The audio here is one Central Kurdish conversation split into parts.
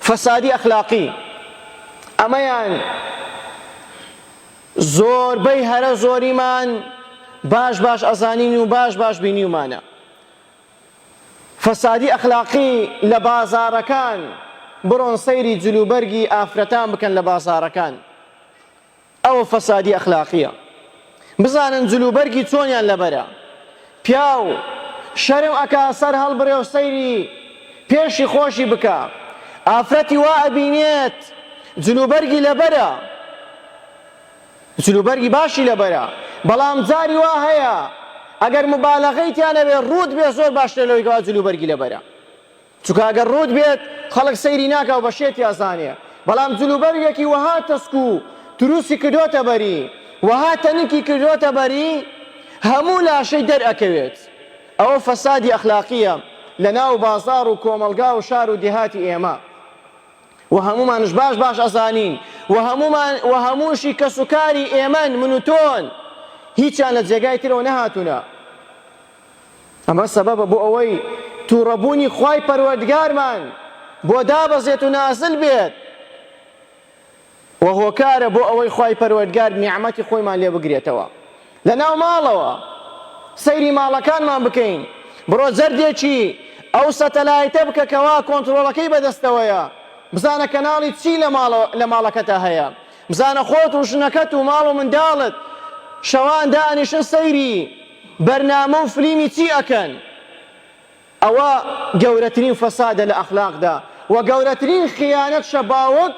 فەسادی ئەخلاقی ئەمەیان زۆربەی هەرە زۆریمان باش باش ئەزانین و باش باش بینیومانە. فەسادی ئەخلاقی لە بازاڕەکان، بڕۆن سەیری جلوبەرگی ئافرەتان بکەن لە بازاڕەکان، ئەوە فەسادی ئەخلاقیە. بزانن جلوبەرگی چۆنیان لەبەرە. پیاو شەرم ئەکا سەر هەڵبرێ و سەیری پێشی خۆشی بکا، ئافرەتی وا ئەبینێت جلوبەرگی لەبەرە، جلوبەرگی باشی لەبەرە بەڵام جاری وا هەیە ئەگەر موبالەغەی تیا نەبێت ڕووت بێت زۆر باشترە لەوەی کەوا جلوبەرگی لەبەرە چونکە ئەگەر ڕووت بێت خەڵک سەیری ناکا و بە شێتی ئەزانێ بەڵام جلوبەرگێکی وەها تەسک و تروسی کردۆتە بەری وەها تەنکی کردۆتە بەری هەموو لاشەی دەرئەکەوێت ئەوە فەسادی ئەخلاقیە لەناو بازاڕ و کۆمەڵگا و شار و دێهاتی ئێمە. وە هەموومانش باش باش ئەزانین وە هەموومان وە هەمووشی کەس و کاری ئێمەن من و تۆن هیچیان لە جێگای ترەوە نەهاتوونە ئەمە سەبەبە بۆ ئەوەی تووڕەبوونی خوای پەروەردگارمان بۆ دابەزێت و نازل بێت وە هۆکارە بۆ ئەوەی خوای پەروەردگار نیعمەتی خۆیمان لێ بگرێتەوە لەناو ماڵەوە سەیری ماڵەکانمان بکەین بڕۆ جەردێکی ئەو سەتەلایتە بکە کەوا کۆنترۆڵەکەی بەدەستەوەیە بزانە کەناڵی چی لە ماڵەوە لە ماڵەکەتا هەیە بزانە خۆت و ژنەکەت و ماڵ و منداڵت شەوان دانیشن سەیری بەرنامە و فلیمی چی ئەکەن ئەوە گەورەترین فەسادە لە ئەخلاقدا وە گەورەترین خیانەتشە باوک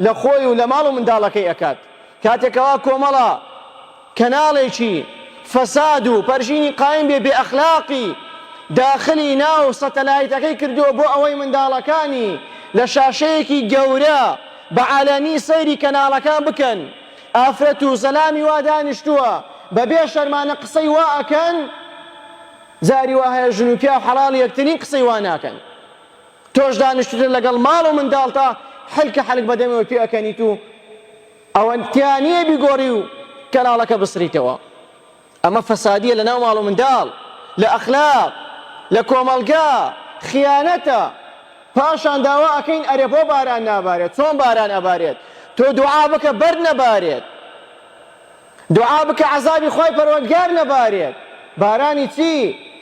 لە خۆی و لە ماڵ و منداڵەکەی ئەکات کاتێک کەوا کۆمەڵە کەناڵێکی فەساد و پەرژینی قایم بێ بێ ئەخلاقی داخلی ناو سەتەلایتەکەی کردووە بۆ ئەوەی منداڵەکانی لە شاشەیەکی گەورە بە عەلەنی سەیری کەناڵەکان بکەن ئافرەت و زەلامی وا دانیشتووە بە بێ شەرمانە قسەی وا ئەکەن جاری وا هەیە ژن و پیاو حەڵاڵی یەکترین قسەی وا ناکەن تۆش دانیشتوتە لەگەڵ ماڵ و منداڵتا حلکە حلک بە دەمەوە پێ ئەکەنیت و ئەوە تیا نییە بیگۆڕی و کەناڵەکە بسڕیتەوە ئەمە فەسادیە لە ناو ماڵ و منداڵ لە ئەخلاق لە کۆمەڵگا خیانەتە پاشان داوا ئەکەین ئەرێ بۆ باران نابارێت چۆن باران ئەبارێت تۆ دوعا بکە بەرد نەبارێت دوعا بکە عەزابی خوای پەروەردگار نەبارێت بارانی چی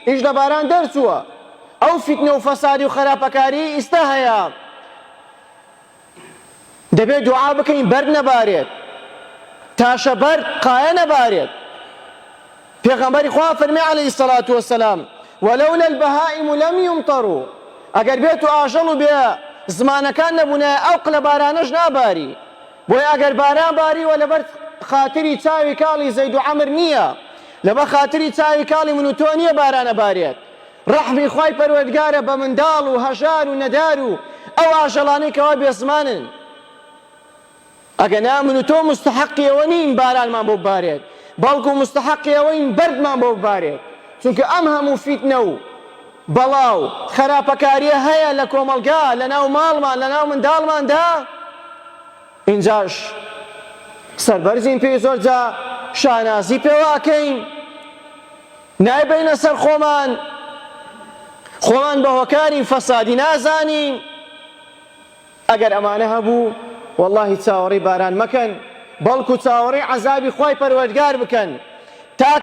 ئیش لە باران دەرچووە ئەو فیتنە و فەسادی و خەراپەکاریەی ئیستا هەیە دەبێت دوعا بکەین بەرد نەبارێت تاشە بەرد قایە نەبارێت پێغەمبەری خوا فەرمی عەلەیهی سەلات وەسەلام ولولا البهائم لم يمطروا ئەگەر بێت و ئاژەڵ و بێ زمانەکان نەبوونایە ئەو قلە بارانەش ناباری بۆیە ئەگەر باران باریوە لەبەر خاتری چاوی کاڵی زەید و عەمر نییە، لەبە خاتری چاوی کاڵی من و تۆ نییە باران ئەبارێت، ڕەحمی خوای پەروەردگارە بە منداڵ و هەژار و نەدار و ئەو ئاژەڵانەی کەوا بێزمانن. ئەگەنا من و تۆ موستەحەقی ئەوە نین بارانمان بۆ ببارێت، بەڵکو موستەحەقی ئەوەین بەردمان بۆ ببارێت، چونکە ئەم هەموو فیتنە و بەڵا و خەراپەکاریە هەیە لە کۆمەڵگا، لەناو ماڵمان، لەناو منداڵماندا، ئینجاش سەربەرزین پێی زۆرجا شانازی پێوە ئەکەین، نایبەینە سەر خۆمان، خۆمان بە هۆکاری فەسادی نازانین، ئەگەر ئەمانە هەبوو وەڵاهی چاوەڕێی باران مەکەن، بەڵکو چاوەڕێی عەزابی خوای پەروەردگار بکەن تا.